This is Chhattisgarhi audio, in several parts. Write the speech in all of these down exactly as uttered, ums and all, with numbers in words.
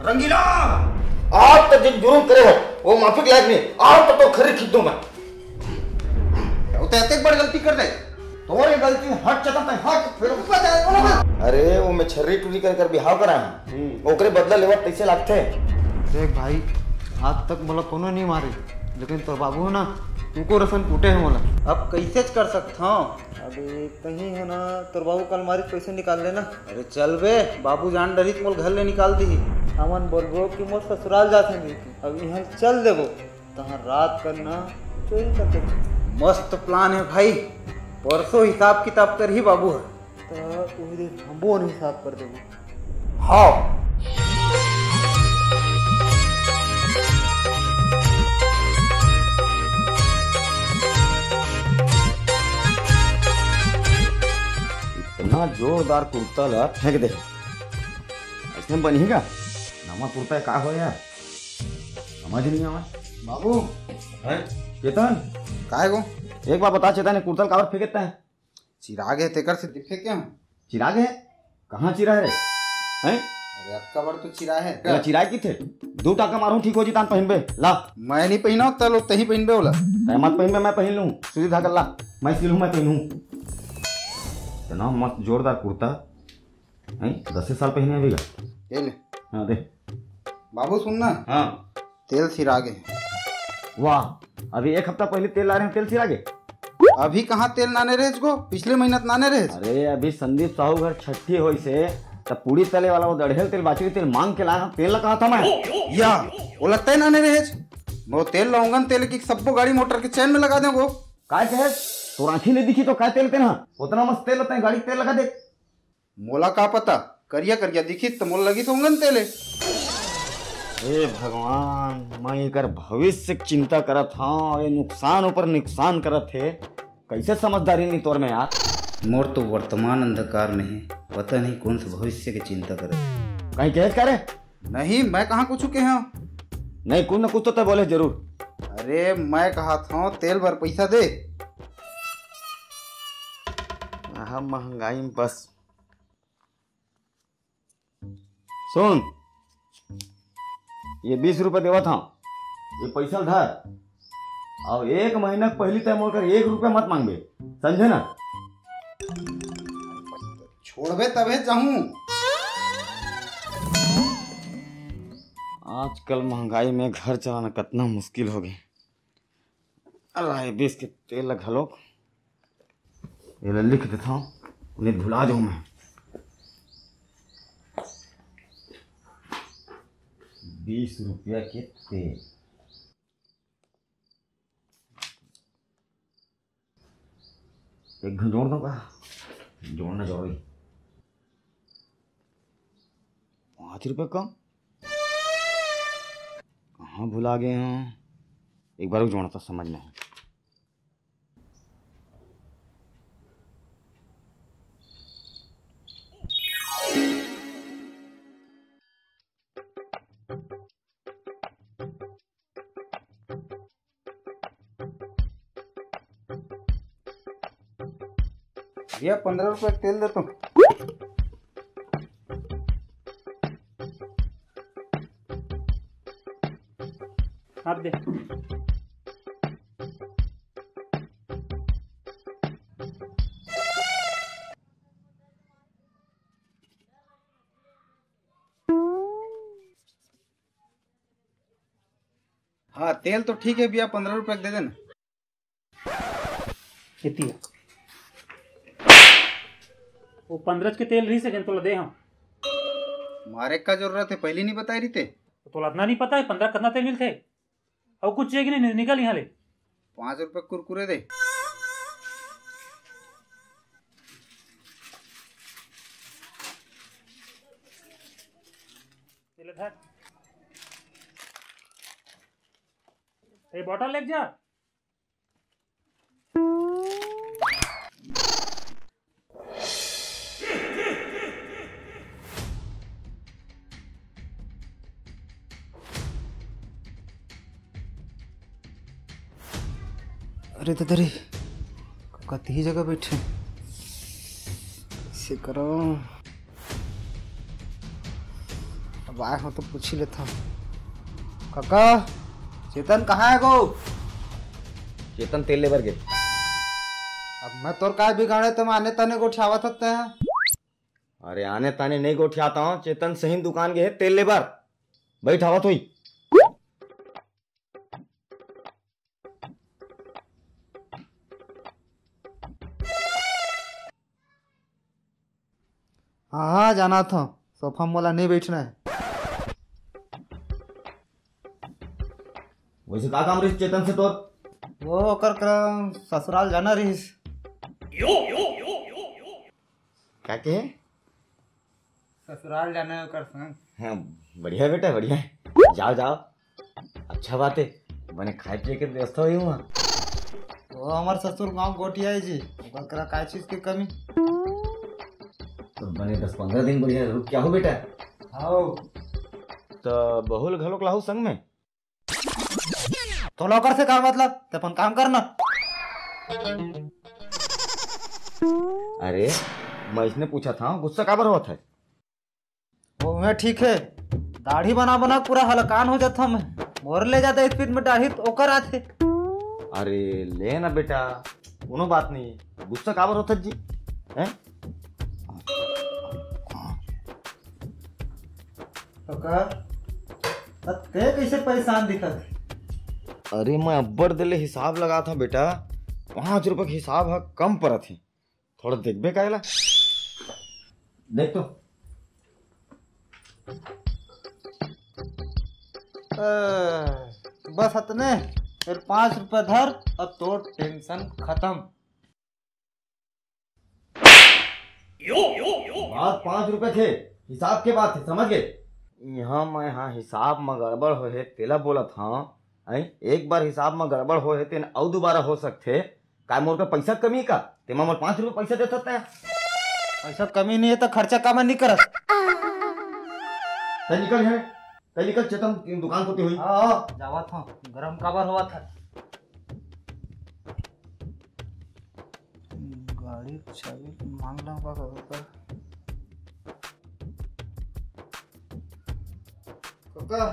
रंगीला, आज तो जिन जुर्म करे हो, वो माफी के लायक नहीं। आज तो, तो खरी खींच दूं मैं। वो तो एतेक बड़ गलती कर दे। तोर ये गलती हट चता, तै हट, फिर ऊपर जाए, बोलो ना। अरे, वो मैं छर्री टुरी कर कर बिहाव करा है। हम्म। ओकरे बदला लेवत तैसे लागथे। देख भाई, आज तक मोला कोनो नहीं मारे, लेकिन तोर बाबू ना, तुको रसन कूटे है मोला। अब कैसे कर सकत हूँ? अबे, कहीं है ना, तोर बाबू कल मारी पैसे निकाल लेना। अरे चल बे, बाबू जान डरित मोल घर ले निकाल दी। हमन बोलबो कि मोर ससुराल जात हन, अब यहाँ चल देबो। तहाँ रात करना, चोरी कर देबो। मस्त प्लान है भाई, परसों हिसाब किताब करही बाबू ह। त उही दिन हमो न हिसाब कर देबो। हाँ। इतना जोरदार कुर्ता ला फेंक दे, ऐसे में बनही का? नवा कुर्ता का हो यार, समझ नहीं आवा। बाबू। हैं? चेतन। काय गो? एक बात बता चेतन, ये कुर्ता काबर फेंकता है? चिराग है, तेकर से दिखे क्या? चिराग है? कहाँ चिरा है रे? हैं? अरे, अतका बड़ तो चिरा है। तेला चिराए की थे? दो टाका मारूं, ठीक हो जी, तान पहिनबे। ला। मैं नहीं पहिना, तलो तही पहिनबे ओला। तै मत पहिनबे, मैं पहिन लूं। सुई धागा ला, मैं सिलूं, मैं पहिनूं। इतना मस्त जोरदार कुर्ता। हैं? दसे साल पहिने अभी का। ये ले। हाँ, दे। बाबू, सुन ना। हाँ। तेल सिरा गे। वाह, अभी एक हफ्ता पहले तेल ला रहे हैं, तेल सिरा गे। अभी कहाँ तेल नाने रहेस गो? पिछले महीना त नाने रहेस। अरे, अभी संदीप साहू घर छठी होइसे, तब पूड़ी तले वाला वो दड़हेल तेल, बाचरी तेल मांग के लाया, तेल ला कहा था मैं। या, वो लगता है नाने रहेस। वो तेल ला ओंगन तेल की सब्बो गाड़ी मोटर के चैन में लगा देंगो। काय कहे? तोर आँखी नहीं दिखी तो काय तेल तेना? उतना मस्त तेल होता है, गाड़ी के तेल लगा दे। मोला का पता, करिया करिया दिखिस त मोला लगिस ओंगन तेले। हे भगवान, मैं एकर भविष्य के चिंता करत हंव, ये नुकसान ऊपर नुकसान करत हे। कैसे समझदारी नहीं तोर में यार? मोर तो वर्तमान अंधकार में हे, पता नहीं कौन से भविष्य के चिंता करत हे। कहीं कहेस का रे? नहीं, मैं कहाँ कुछ कहे हंव। नहीं, कुछ न कुछ तो तैं बोले जरूर। अरे, मैं कहत हंव, तेल बर पैसा दे। आहा, महंगाई में बस। सुन, ये बीस रुपए देवत हंव, ये पैसा ल धर, अउ एक महीना के पहिली तैं मोर कर एक रुपया मत मांगबे, समझे ना? छोड़बे तभे जाहूं। आजकल महंगाई में घर चलाना कतना मुश्किल हो गे। अल्लाह, ये बीस के तेल ला घलोक एला लिख देथंव, नहीं भुला जाऊं मैं। बीस रुपया के तेल। एक घन जोड़ दो का? जोड़ना जरूरी। पाँच रुपये कम? कहाँ भुला गए हैं? एक बार जोड़ना तो समझ नहीं। भैया, पंद्रह रुपए तेल दे तो। आप दे। हाँ, तेल तो ठीक है भैया, पंद्रह रुपए के दे देना। एती हे। वो पंद्रह के तेल रहिस हे, जेन तोला दे हंव। मारे का जरूरत हे, पहिली नहीं बताए रहिते। तोला अतना नहीं पता हे, पंद्रह कतना तेल मिलथे? अउ कुछ चाहिए कि नहीं? निकल यहाँ ले। पाँच रुपए कुरकुरे दे। ये ले धर। ये बॉटल लेके जा। अरे ददा रे, कतही जगह बैठे, कैसे करो? अब पाए हो तो पूछ ही लेता हूँ। काका, चेतन कहाँ है गो? चेतन तेल लेबर गे। अब मैं तोर काय बिगाड़े, तो मैं आने तने गोठियावत हत तैं। अरे आने ताने नहीं गोठियाता हूँ, चेतन सही दुकान गे हे तेल लेबर। बैठावत हुई। हाँ हाँ, जाना था, सोफा में मोला नहीं बैठना है। वैसे का काम रहिस चेतन से तोर? वो ओकर करा ससुराल जाना रहिस। का के? ससुराल जाना है ओकर संग। हाँ, बढ़िया बेटा, बढ़िया है। जाओ जाओ, अच्छा बात है। बने खाए पिए के व्यवस्था हुई हुआ। वो हमार ससुर गांव गोटिया है जी, ओकर करा काय चीज के कमी? तो बने दस पंद्रह दिन बढ़िया रुक क्या हो बेटा। हाँ। तो बहुल घलोक लाहू संग में। तो नौकर से का मतलब, ते अपन काम करना। अरे, मैं इसने पूछा था, गुस्सा काबर होत है? वो मैं ठीक है, दाढ़ी बना बना पूरा हलकान हो जाता मैं। मोर ले जाता स्पीड में दाढ़ी तो ओकर आथे। अरे ले ना बेटा, कोनो बात नहीं है, गुस्सा काबर होत है जी? हैं? तो का? अत के कैसे परेशान दिखत? अरे मैं अब्बड़ देले हिसाब लगा था बेटा, पाँच रुपए के हिसाब ह कम परत है, थोड़ा देखबे कायला। देख तो। अ, बस अतने, फिर पाँच रुपए धर और तोर टेंशन खत्म। बात पाँच रुपए थे, हिसाब के बात है, समझ गए? यहाँ मैं हाँ हिसाब में गड़बड़ हो है तेला बोलत हाँ। हैं? एक बार हिसाब में गड़बड़ हो है तेन अउ दोबारा हो सकथे। काय मोर का पैसा कमी का? तेमा मोर पाँच रुपए पैसा देता तै। पैसा कमी नहीं है तो खर्चा काबर नहीं करत? तै निकल है, तै निकल चेतन दुकान कोती हुई। हाँ, हाँ, जावत हूँ, गरम काबर होवत है। गाड़ी के चाबी मांग ला का, का, का। काका।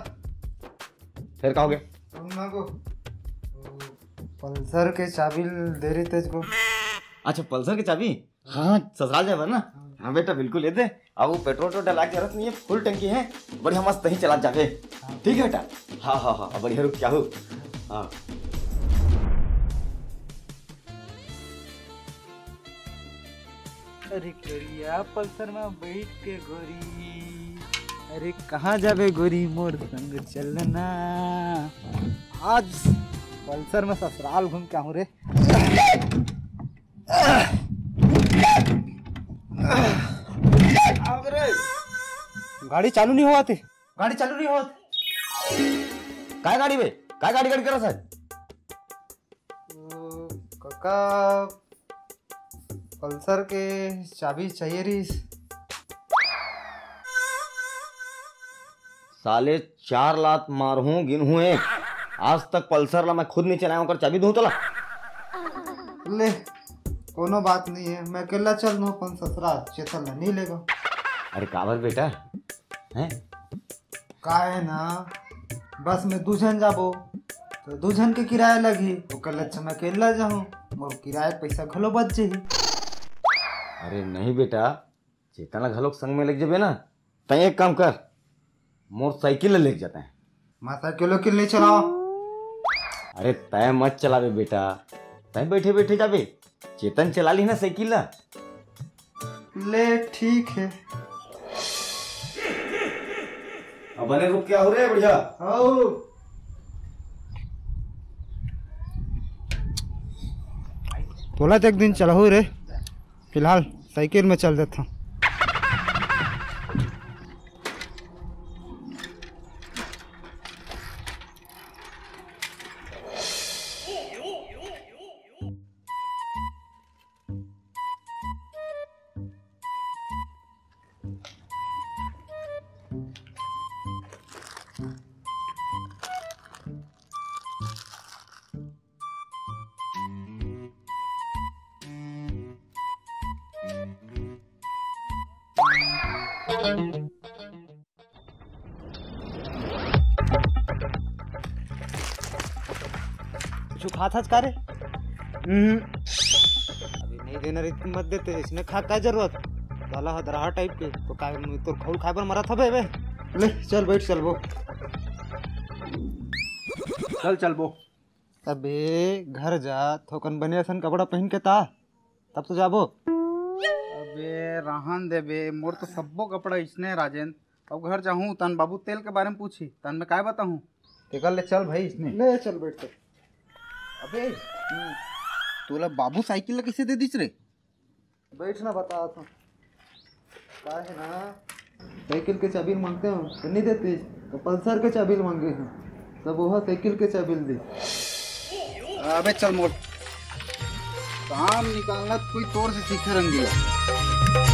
फिर का हो गया? सुन ना को, वो पल्सर के चाबी दे रही तेज को। अच्छा, पल्सर के चाबी? हाँ, हाँ, ससुराल जाए बर ना? हाँ। हाँ बेटा, बिल्कुल ये दे। अब वो पेट्रोल तो डला के जरूरत नहीं है, फुल टंकी है, बढ़िया मस्त ही चला जावे। हाँ। ठीक है बेटा। हाँ हाँ हाँ, बढ़िया रुक क्या हो। हाँ। अरे करिया पल्सर में बैठ के गोरी, अरे कहाँ जाबे गोरी, मोर संग चलना। आज पल्सर में ससुराल घूम के आहूँ रे। गाड़ी चालू नहीं होवत हे, गाड़ी चालू नहीं होवत। काय गाड़ी बे? काय गाड़ी गाड़ी करत है? ओ, काका, पल्सर के चाबी चाहिए रहिस। साले चार लात मारहूं, गिनहूं एक। आज तक पल्सर ला मैं खुद नहीं चलाया, ओकर चाबी दूं तोला? ले, कोनो बात नहीं है, मैं अकेला चल दूं अपन ससुराल, चेतन ला नहीं लेगा। अरे काबर बेटा, हैं? का है ना, बस में दू झन जाबो तो दू झन के किराया लगही, ओकर ले अच्छा मैं अकेला जाहूं, मोर किराया के पैसा घलो बच जही। अरे नहीं बेटा, चेतन ला घलोक संग में लेके जबे ना, तैं एक काम कर, मोर साइकिल ला लेके जाते हैं। मैं साइकिल वाइकिल नहीं चलाओ। अरे तैं मत चलाबे बेटा, तैं बैठे बैठे जाबे, चेतन चला ली ना साइकिल ला। ले ठीक है। अब बने रुक क्या हो रे बढ़िया? आओ। तोला तो एक दिन चलाहू रे, फिलहाल साइकिल में चल देता हूँ। तू खात हस का रे? हम्म। अभी नहीं देना रे, मत देते, इसने खा का जरूरत? साला हदरहा टाइप के, तो का तोर खौल खाए बर मरत हबे बे? ले चल बैठ, चलबो। चल चलबो। अबे घर जा, थोकन बने असन कपड़ा पहन के ता, तब तो जाबो। अबे रहन दे बे, मोर तो सब्बो कपड़ा इसने राजेन। अब घर जाहूँ तन बाबू तेल के बारे में पूछी, तन मैं काय बताहूँ? तेकर ले चल भाई इसने। ले चल बैठ तो। अबे तोला बाबू साइकिल ला कैसे दे दिस रे? बैठ ना, बता तो। का है ना, साइकिल के चाबी मांगते हो तो नहीं देते, तो पल्सर के चाबी मांगे हैं, तब वह साइकिल के चाबी दी। अबे चल मोर काम निकालना, कोई तोर से सीखे रंगीला।